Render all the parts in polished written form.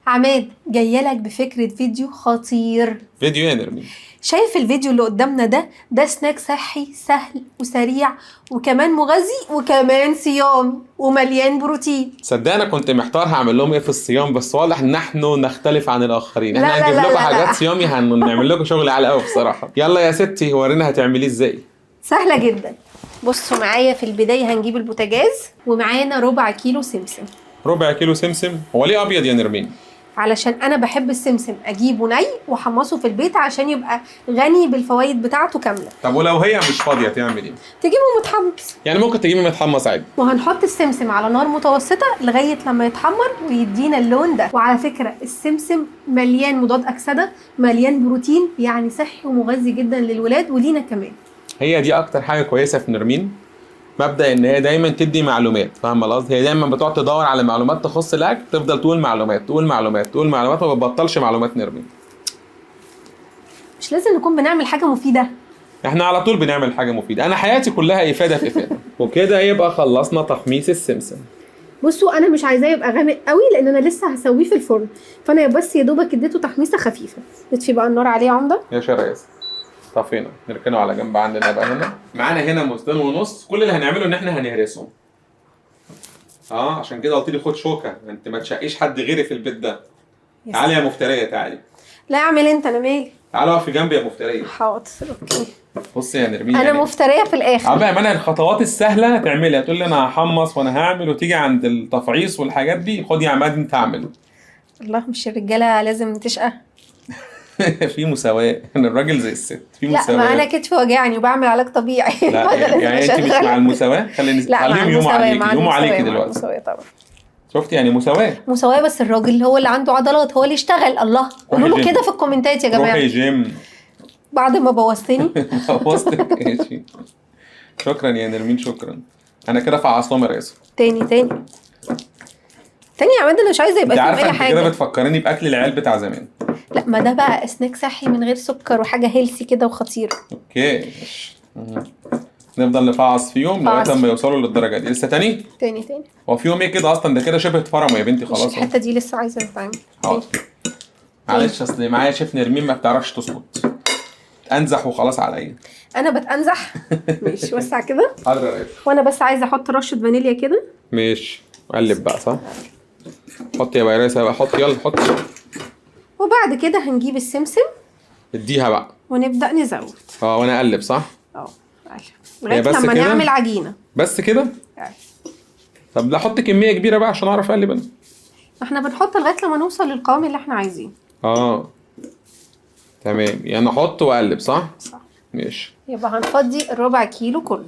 عماد جاية لك بفكره فيديو خطير. فيديو ايه يا نرمين؟ شايف الفيديو اللي قدامنا ده؟ ده سناك صحي سهل وسريع وكمان مغذي وكمان صيامي ومليان بروتين. صدق انا كنت محتار هعمل لهم ايه في الصيام، بس واضح ان نحن نختلف عن الاخرين. لا احنا لا هنجيب لا لكم لا حاجات لا. صيامي، هنعمل لكم شغل عالي قوي بصراحة. يلا يا ستي ورينا هتعمليه ازاي. سهلة جدا. بصوا معايا، في البداية هنجيب البوتاجاز ومعانا ربع كيلو سمسم. ربع كيلو سمسم؟ هو ليه ابيض يا نرمين؟ علشان انا بحب السمسم، اجيبه ني واحمصه في البيت عشان يبقى غني بالفوائد بتاعته كاملة. طب ولو هي مش فاضية تعمل ايه؟ تجيبه متحمص. يعني ممكن تجيبي متحمص عادي. وهنحط السمسم على نار متوسطه لغاية لما يتحمر ويدينا اللون ده. وعلى فكرة السمسم مليان مضاد اكسده، مليان بروتين، يعني صحي ومغذي جدا للولاد ولينا كمان. هي دي اكتر حاجة كويسة في نرمين، مبدا ان هي دايما تدي معلومات، فاهمه القصد؟ هي دايما بتقعد تدور على معلومات تخص الاكل، تفضل تقول معلومات تقول معلومات تقول معلومات، ما بتبطلش معلومات نرمين. مش لازم نكون بنعمل حاجة مفيدة، احنا على طول بنعمل حاجة مفيدة. انا حياتي كلها افاده في افاده. وكده يبقى خلصنا تحميص السمسم. بصوا انا مش عايزاه يبقى غامق قوي لان انا لسه هسويه في الفرن، فانا بس يا دوبك اديته تحميصه خفيفة. نطفي بقى النار عليه يا عمده. يا شرايز طفينا، نركنه على جنب. عندنا بقى هنا معانا هنا موزتين ونص. كل اللي هنعمله ان احنا هنهرسهم. عشان كده قلت لي خد شوكه، انت ما تشقيش حد غيري في البيت ده. تعالي يا مفتريه تعالي. لا اعمل انت، انا مالي. تعالي اقفي جنبي يا مفتريه. حاضر okay. بصي يا نرمين، انا يعني مفتريه في الاخر. بامانه الخطوات السهلة تعملها، تقول لي انا هحمص وانا هعمل، وتيجي عند التفعيص والحاجات دي خد يا عماد انت اعمل. الله، مش الرجالة لازم تشقى؟ في مساواة، ان الراجل زي الست في لا مساواة. ما انا كتفي وجعني وبعمل علاج طبيعي. لا يعني انت مش مع المساواة؟ لا مع خليهم يقوموا المساواة، عليكي، مع يقوموا عليكي المساواة، مع دلوقتي. المساواة طبعا. شفتي يعني مساواة؟ مساواة، بس الراجل هو اللي عنده عضلات، هو اللي يشتغل. الله، قولوا له جيم. كده في الكومنتات يا جماعة. روحي جيم. بعد ما بوظتني. بوظتك ماشي. شكرا يا نرمين، شكرا. انا كده في عصام يا ريس. تاني تاني تاني يا عماد، انا مش عايزه يبقى انت فيهم عارفه اي انت حاجة. كده بتفكريني باكل العيال بتاع زمان. لا ما ده بقى سناك صحي من غير سكر وحاجه healthy كده وخطيرة. okay نفضل نفعص فيهم لغاية فعص. لما يوصلوا للدرجة دي. لسه تاني؟ تاني تاني. هو فيهم ايه كده اصلا؟ ده كده شبه اتفرموا يا بنتي مش خلاص. الحتة دي لسه عايزه تتعمل. حاضر معلش، اصل معايا شيف نرمين ما بتعرفش تظبط، انزح وخلاص عليا. انا بتأنزح. ماشي وسع كده. حاضر يا ريس. وانا بس عايزه احط رشه فانيليا كده. ماشي قلب بقى صح؟ حط يا ريس بقى، حط يلا حط. وبعد كده هنجيب السمسم. اديها بقى. ونبدأ نزود. وانا اقلب صح؟ قلب لغاية بس لما كده؟ نعمل عجينه. بس كده؟ طب لا احط كمية كبيرة بقى عشان اعرف اقلب انا. احنا بنحط لغاية لما نوصل للقوام اللي احنا عايزينه. تمام، يعني احط واقلب صح؟ صح. ماشي. يبقى هنفضي الربع كيلو كله.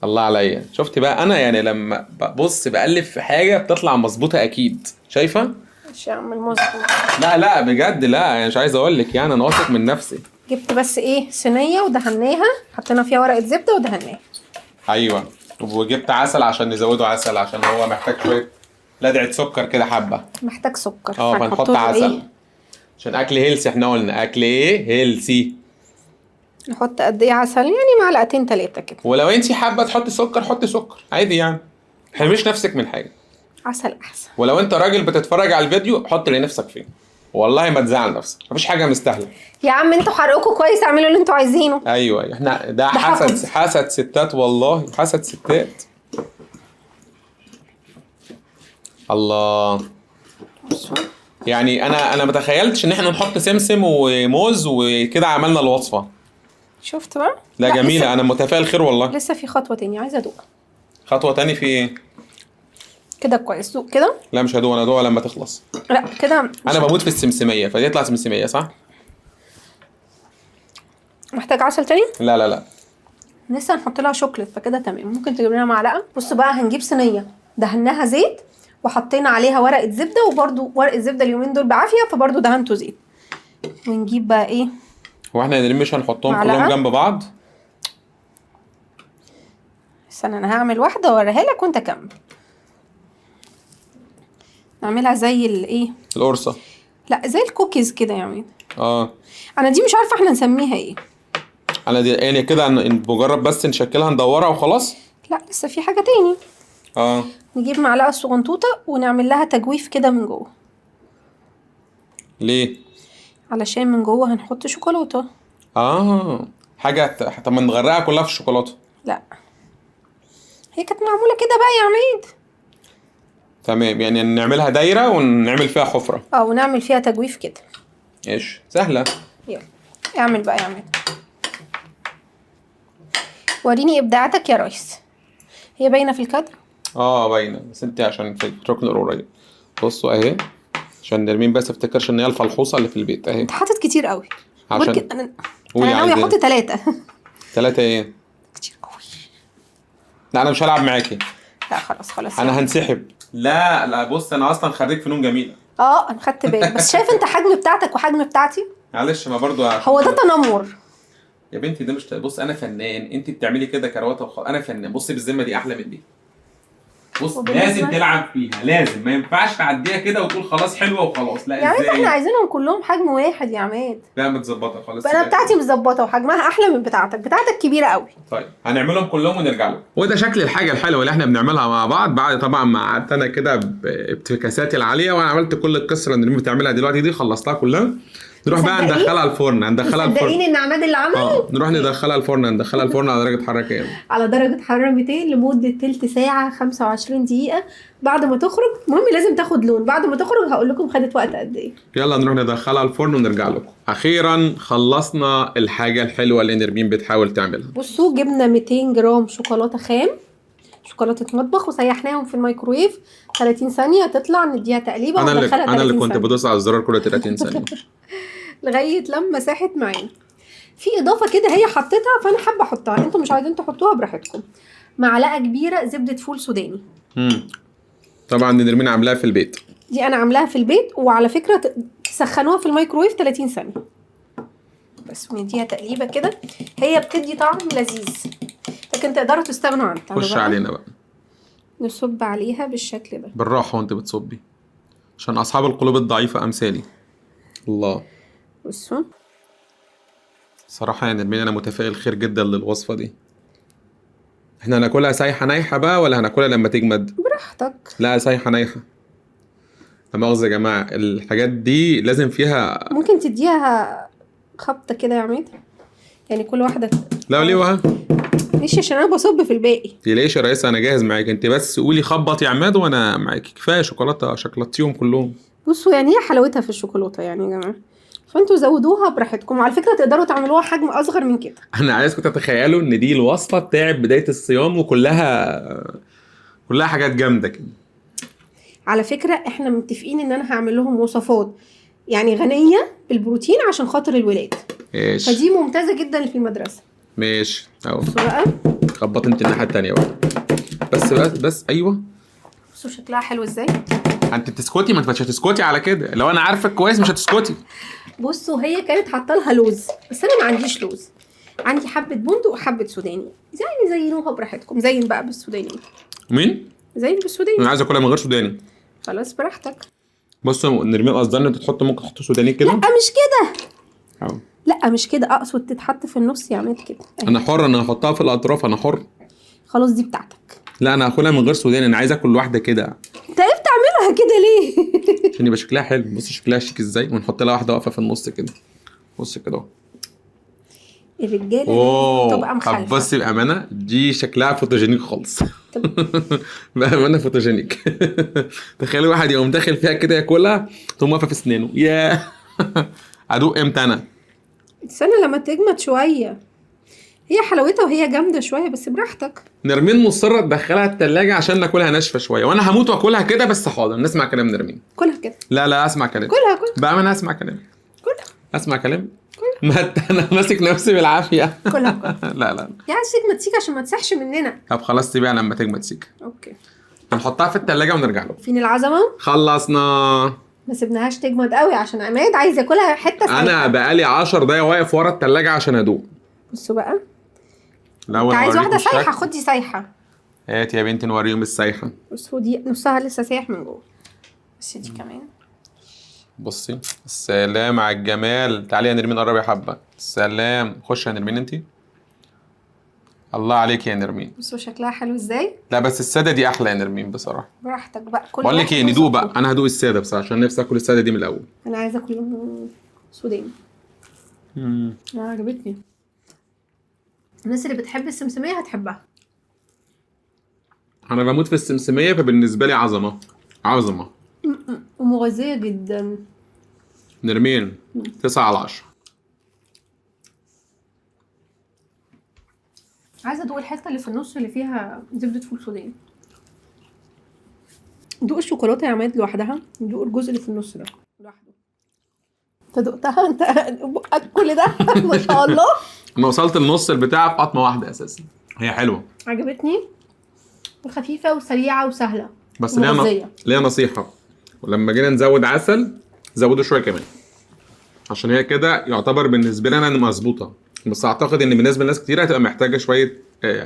الله عليا، شفتي بقى انا يعني لما ببص بقلب في حاجة بتطلع مظبوطة اكيد، شايفه؟ ماشي يا عم المظبوط. لا لا بجد لا، يعني مش عايز اقول لك، يعني انا واثق من نفسي. جبت بس ايه صينية ودهناها، حطينا فيها ورقة زبدة ودهناها. ايوه، وجبت عسل عشان نزوده عسل، عشان هو محتاج شوية لدعه سكر كده حبه. محتاج سكر. فنحط له عسل. إيه؟ عشان اكل healthy، احنا قلنا اكل ايه healthy. نحط قد ايه عسل؟ يعني معلقتين 3 كده. ولو انت حابة تحطي سكر حطي سكر عادي، يعني ما تحرميش نفسك من حاجة. عسل احسن. ولو انت راجل بتتفرج على الفيديو حط اللي نفسك فيه، والله ما تزعل نفسك، مفيش حاجة مستاهلة. يا عم انتوا حرقكم كويس، اعملوا اللي انتوا عايزينه. ايوه احنا ده حقد. حسد ستات، والله حسد ستات. الله. يعني انا ما تخيلتش ان احنا نحط سمسم وموز وكده عملنا الوصفة. شفت بقى؟ لا جميلة، انا متفائل خير والله. لسه في خطوة تانية عايزه ادوق. خطوة تاني في ايه؟ كده كويس، دوق كده. لا مش هدوق، انا هدوق لما تخلص. لا كده انا بموت في السمسميه، فدي تطلع سمسميه صح؟ محتاج عسل تاني؟ لا لا لا لسه هنحط لها شوكليت، فكده تمام. ممكن تجيب لنا معلقه. بصوا بقى، هنجيب صينية دهناها زيت وحطينا عليها ورقة زبدة، وبرده ورقة زبدة اليومين دول بعافية، فبرده دهنته زيت. ونجيب بقى ايه؟ هو احنا مش هنحطهم معلقة؟ كلهم جنب بعض؟ استنى انا هعمل واحدة واوريها لك وانت كمل. نعملها زي الايه؟ القرصه. لا زي الكوكيز كده يعني. انا دي مش عارفه احنا نسميها ايه. انا دي يعني كده مجرد بس نشكلها ندورها وخلاص. لا لسه في حاجة تاني. نجيب معلقه صغنطوطه ونعمل لها تجويف كده من جوه. ليه؟ علشان من جوه هنحط شوكولاتة. حاجة. طب ما نغرقها كلها في الشوكولاتة. لا هي كانت معمولة كده بقى يا عماد. تمام، يعني نعملها دايرة ونعمل فيها حفره. ونعمل فيها تجويف كده. ايش سهلة. يلا اعمل بقى يا عماد، وريني ابداعاتك يا ريس. هي باينة في الكادر؟ باينة، بس انت عشان في الركن القريب. بصوا اهي، عشان نرمين بس افتكرش ان هي الفلحوصه اللي في البيت اهي. انت حاطط كتير قوي. عشان انا قولي ناوي عايز احط ايه؟ 3. 3 ايه؟ كتير قوي. لا انا مش هلعب معاكي. لا خلاص خلاص، انا هنسحب. لا لا بص، انا اصلا خريج فنون جميلة. انا خدت بالي، بس شايف انت حجم بتاعتك وحجم بتاعتي؟ معلش، ما برضو هو ده تنمر يا بنتي. ده مش بص، انا فنان، انت بتعملي كده كروته وخلاص. انا فنان. بصي بالذمه دي احلى من دي. بص لازم تلعب فيها، لازم، ما ينفعش تعديها كده وتقول خلاص حلوة وخلاص. لا يا عماد ازاي؟ احنا عايزينهم كلهم حجم واحد يا عماد. لا متظبطه خالص. انا بتاعتي متظبطه وحجمها احلى من بتاعتك، بتاعتك كبيرة قوي. طيب هنعملهم كلهم ونرجع لهم. وده شكل الحاجة الحلوة اللي احنا بنعملها مع بعض، بعد طبعا ما قعدت انا كده بابتكاساتي العالية، وانا عملت كل القصة اللي بتعملها دلوقتي دي، خلصتها كلها. نروح بقى ندخلها الفرن. هندخلها الفرن. مصدقين ان عماد اللي عمل؟ نروح ندخلها الفرن. هندخلها الفرن على درجه حرارة كام؟ على درجه حرارة 200 لمدة تلت ساعة 25 دقيقة. بعد ما تخرج، المهم لازم تاخد لون. بعد ما تخرج هقول لكم خدت وقت قد ايه. يلا نروح ندخلها الفرن ونرجع لكم. اخيرا خلصنا الحاجة الحلوة اللي نرمين بتحاول تعملها. بصوا، جبنا 200 جرام شوكولاتة خام، شوكولاتة مطبخ، وسيحناهم في الميكرويف 30 ثانية. تطلع نديها تقليبه. انا اللي كنت بدوس على الزرار كل 30 ثانية لغاية لما ساحت معانا. في اضافه كده هي حطيتها فانا حابة احطها، انتوا مش عايزين تحطوها براحتكم. معلقه كبيرة زبدة فول سوداني. طبعا دي نرمين عاملاها في البيت. دي انا عاملاها في البيت، وعلى فكرة تسخنوها في الميكرويف 30 ثانية بس، ونديها تقليبه كده. هي بتدي طعم لذيذ، لكن تقدروا تستغنوا عنها. خش علينا بقى، نصب عليها بالشكل ده بالراحة وانت بتصبي، عشان اصحاب القلوب الضعيفة امثالي. الله، بصوا صراحة يا نرمين انا متفائل خير جدا للوصفه دي. احنا هناكلها سايحه نايحه بقى ولا هناكلها لما تجمد؟ براحتك. لا سايحه نايحه. لا مؤاخذة يا جماعة، الحاجات دي لازم فيها، ممكن تديها خبطه كده يا عماد، يعني كل واحدة. لا ليه بقى؟ ماشي، عشان انا بصب في الباقي. ليش يا ريس؟ انا جاهز معاك، انت بس قولي خبط يا عماد وانا معاكي. كفاية شوكولاتة، شوكولاتيهم كلهم. بصوا يعني هي حلاوتها في الشوكولاتة يعني يا جماعة، فانتوا زودوها براحتكم. وعلى فكرة تقدروا تعملوها حجم اصغر من كده. انا عايزكم تتخيلوا ان دي الوصفة بتاعت بداية الصيام، وكلها كلها حاجات جامدة كده. على فكرة احنا متفقين ان انا هعمل لهم وصفات يعني غنية بالبروتين عشان خاطر الولاد. ماشي. فدي ممتازة جدا في المدرسة. ماشي اهو. بصوا بقى، خبط انت الناحية الثانية بقى. بس بس بس ايوه. بصوا شكلها حلو ازاي. انت بتسكتي؟ ما انت مش هتسكتي على كده، لو انا عارفك كويس مش هتسكتي. بصوا هي كانت حاطه لها لوز، بس انا ما عنديش لوز، عندي حبه بندق وحبه سوداني. يعني زينوها براحتكم. زين بقى بالسوداني. مين؟ زين بالسوداني. انا عايز اكلها من غير سوداني. خلاص براحتك. بصوا نرمين قصدنا ان انت تحط، ممكن تحط سوداني كده. لا مش كده. اهو. لا مش كده، اقصد تتحط في النص يا عماد كده. انا حر، انا هحطها في الاطراف، انا حر. خلاص دي بتاعتك. لا انا هاكلها من غير سوداني، انا عايز اكل واحدة كده. انت ايه بتعملها كده ليه؟ عشان يبقى شكلها حلو. بصي شكلها شيك ازاي، ونحط لها واحدة واقفة في النص كده. بصي كده اهو. الرجالة تبقى مخالفة. طب بصي بامانه دي شكلها photogenic خالص. بامانه photogenic. تخيلوا واحد يقوم داخل فيها كده ياكلها، تقوم واقفة في اسنانه. ياه. ادوق امتى انا؟ استنى لما تجمد شوية. هي حلاوتها وهي جامدة شوية، بس براحتك. نرمين مصرة تدخلها التلاجة عشان ناكلها ناشفة شوية، وانا هموت واكلها كده، بس حاضر نسمع كلام نرمين. كلها كده. لا لا اسمع كلام. كلها كلها. بامانه اسمع كلام. كلها. اسمع كلام. ما انا ماسك نفسي بالعافية. كلها كلها. لا لا يا عايز تجمد سيكه عشان ما تسحش مننا. طب خلاص سيبيها لما تجمد سيكه. okay. هنحطها في التلاجة ونرجع له. فين العزمه؟ خلصنا. ما سيبناهاش تجمد قوي عشان عماد عايز ياكلها حتة سايحه. انا بقالي 10 دقايق واقف ورا التلاجة عشان ادوق. بصوا بقى. الاول انت عايز واحدة سايحه، خدي سايحه. هات يا بنتي نوريهم السايحه. بصوا دي نصها لسه سايح من جوه، بس دي كمان. بصي السلام على الجمال. تعالي يا نرمين قربي يا حبه. سلام. خش يا نرمين انتي. الله عليك يا نرمين. بصوا شكلها حلو ازاي. لا بس السادة دي احلى يا نرمين بصراحة. براحتك بقى، كل بقول لك واحد ايه، ندوق وذوقه. بقى. انا هدوق السادة بصراحة عشان نفسي اكل السادة دي من الاول. انا عايزه اكل سوداني. عجبتني. الناس اللي بتحب السمسميه هتحبها. انا بموت في السمسميه، فبالنسبه لي عظمه عظمه. ومغذيه جدا. نرمين 9 على 10. عايزه ادوق الحتة اللي في النص اللي فيها زبدة فول سوداني. دوق الشوكولاتة يا عماد لوحدها، دوق الجزء اللي في النص ده لوحده. انت دقتها انت بقك كل ده؟ ما شاء الله. انا وصلت لنص البتاع في قطمه واحدة اساسا. هي حلوة. عجبتني، وخفيفة وسريعة وسهلة. بس ليها ومغذية. ليها نصيحة، ولما جينا نزود عسل زودوا شوية كمان، عشان هي كده يعتبر بالنسبة لنا إن مظبوطة، بس اعتقد ان بالنسبة لناس كتير هتبقى محتاجه شوية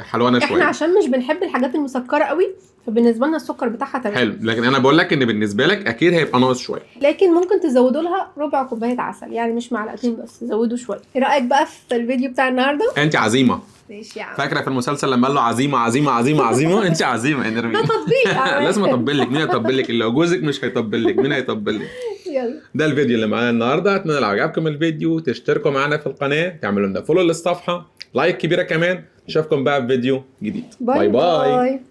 حلوانه احنا شوية. عشان مش بنحب الحاجات المسكره قوي، فبالنسبه لنا السكر بتاعها تمام. حلو، لكن انا بقول لك ان بالنسبة لك اكيد هيبقى ناقص شوية. لكن ممكن تزودوا لها ربع كوباية عسل، يعني مش معلقتين بس، زودوا شوية. ايه رايك بقى في الفيديو بتاع النهارده؟ انت عزيمة. ماشي يا عم. فاكره في المسلسل لما قال له عزيمة عزيمة عزيمة عزيمة؟ انت عزيمة يا نرمين. ده تطبيق. لازم اطبل لك. مين هيطبل لك؟ اللي لو جوزك مش هيطبل لك، مين هيطبل لك؟ يلا. ده الفيديو اللي معانا النهارده. اتمنى لو عجبكم الفيديو تشتركوا معانا في القناة، تعملوا لنا follow للصفحه، like كبيرة كمان. اشوفكم بقى في فيديو جديد. bye bye.